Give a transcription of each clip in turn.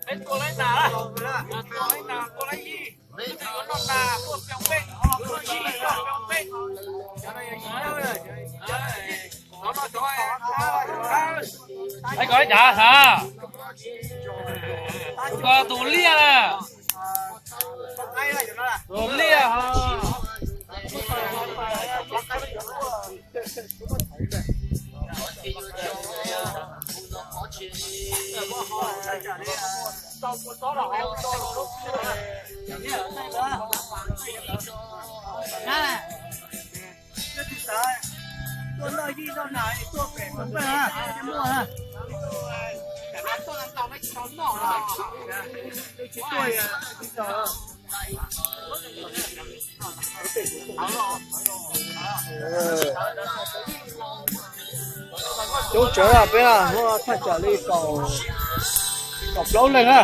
Peb tua laib nas, tua laib nas, tua laib yij, peb yuav noj nas, tuaj xyoo peb, tuaj yij, tuaj xyoo peb. Ai, koj ib cas hab? Koj tus liaj na. Tus liaj ho. Coob tsawv peb muaj thaj tsam li kaum, kaum plaub leej na.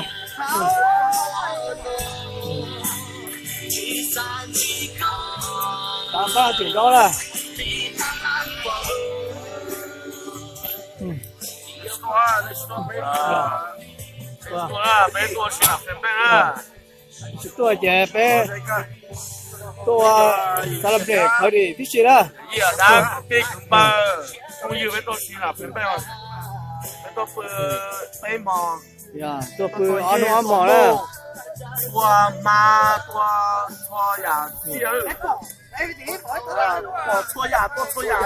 Tav npab tseem nrov na. Peb tuaj sib nram fem nplej na. Tsis tuaj ces peb tuaj celebrate party tib si na. Yij dab kwv tij kwv npawg, phooj ywg, peb tuaj sib nram fem nplej, peb tuaj pw peb hmos, tuaj pw ob hnub ob hmos na. Tua hma, tua txhua yam, pom txhua yam, tua txhua yam.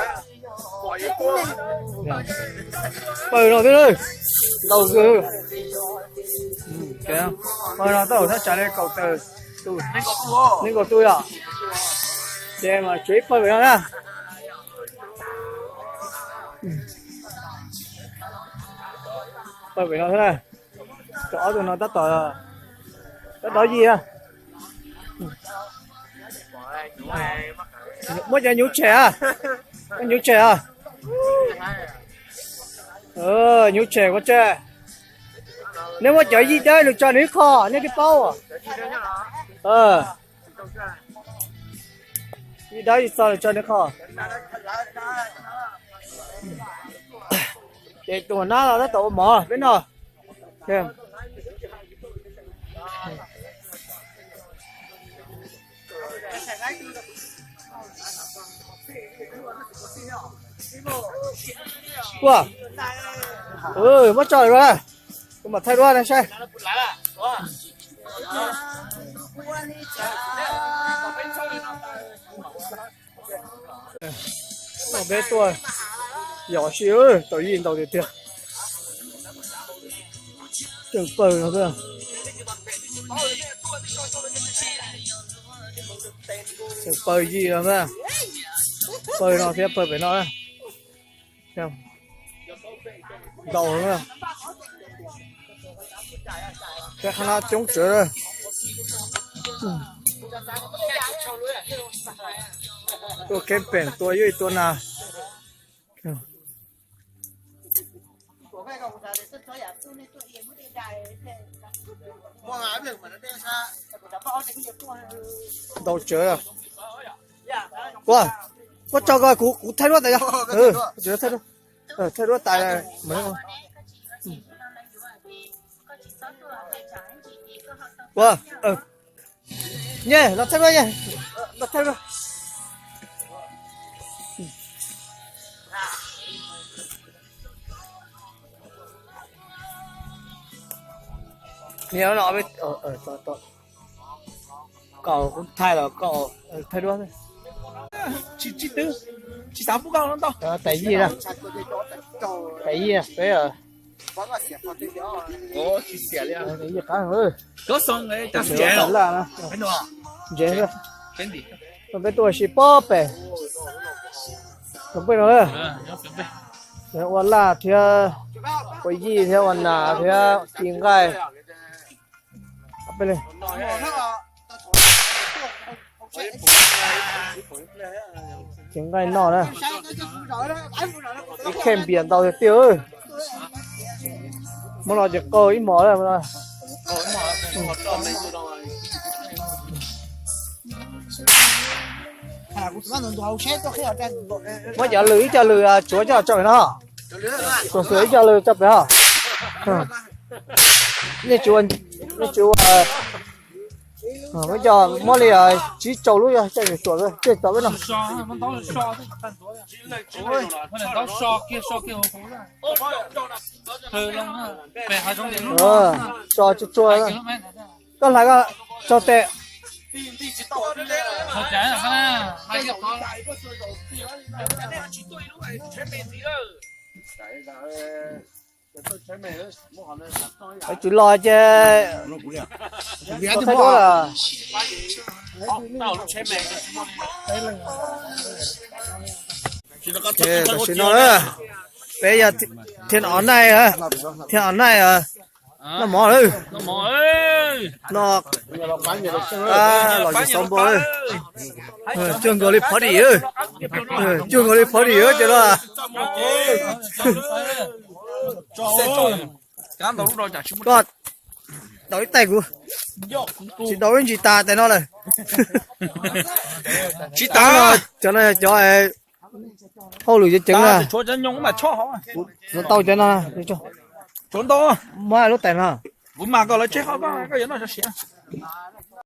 Pawg no thiab, ntau kawg. Pawg no tab tom thaj tsam li kaum tawm tus, nees nkaum tus yom. Ces mas tsuas ib pawg pem no na. Pawg pem no thiab na. Cov ob tug no tab tom, tab tom yij na. Muab cov hnyuv tshem a, hnyuv tshem a. Hnyuv tshem ua tseg. Neb muab cov yij dawb nws tso nws ib qho, neb twb paub. Yij dawb yij txog nws tso nws qho. Ces tus nab los tab tom ua mov peb noj. Ua, muab tso lawm, kuv mam thaij duab na saib. Peb tuaj yos si, tau yij ntau tiag tiag. Tseem pawg no, tseem pawg yij no na. Pawg no thiab pawg pem no na. Ntau na. Peb qhab no coob tsawv. Tuaj camping tua yuj tua nas. Ntau tsawv. Ua, koj tso ko, kuv, kuv thaij duab tas yog. Thaij duab tas. Ua, nyej los thaij duab, nyej los thaij duab. Niam no, kaum kuv thaij los kaum, thaij duab. Tsis, tsis twb, tsis xav pub koj ntau. Tais yij na, tais yij peb. Tais yij qab, ntsev, peb tuaj si pob pem, peb no, ua laj thiab, ua yij thiab, ua nas thiab, ci nqaij. Ci nqaij noj na. Ib kheej npias ntau tiag tiag. Muab no ces qaug ib hmos lawm. Muab cov lws ib co lws tsuav coj tso pem no. Tsuav ib co lws tso pem os. Nej tsuav, nej tsuav, muab cov, muab li tsib rau lub coj tsuav, coj tso pem no. Tso tsuag tsuag. Koj hlais koj tso tes. Tsis los ces thaij duab lawm. Tam sim no peb yog Thiaj Online, Thiaj Online noj mov lawm. Noj, los yog xav npua lawm. Cuag nkaus li party, cuag nkaus li party ces no. Koj daus ib tais kuv, tsis daus ib ntsis tas tais no lawm. Tsis tas. Cov no yog cov hauj lwm ceev ceev na. Tau cov no, muab lub tais no. Kuv mas kom lawv tseb qhov koj, koj yuav noj cov siav.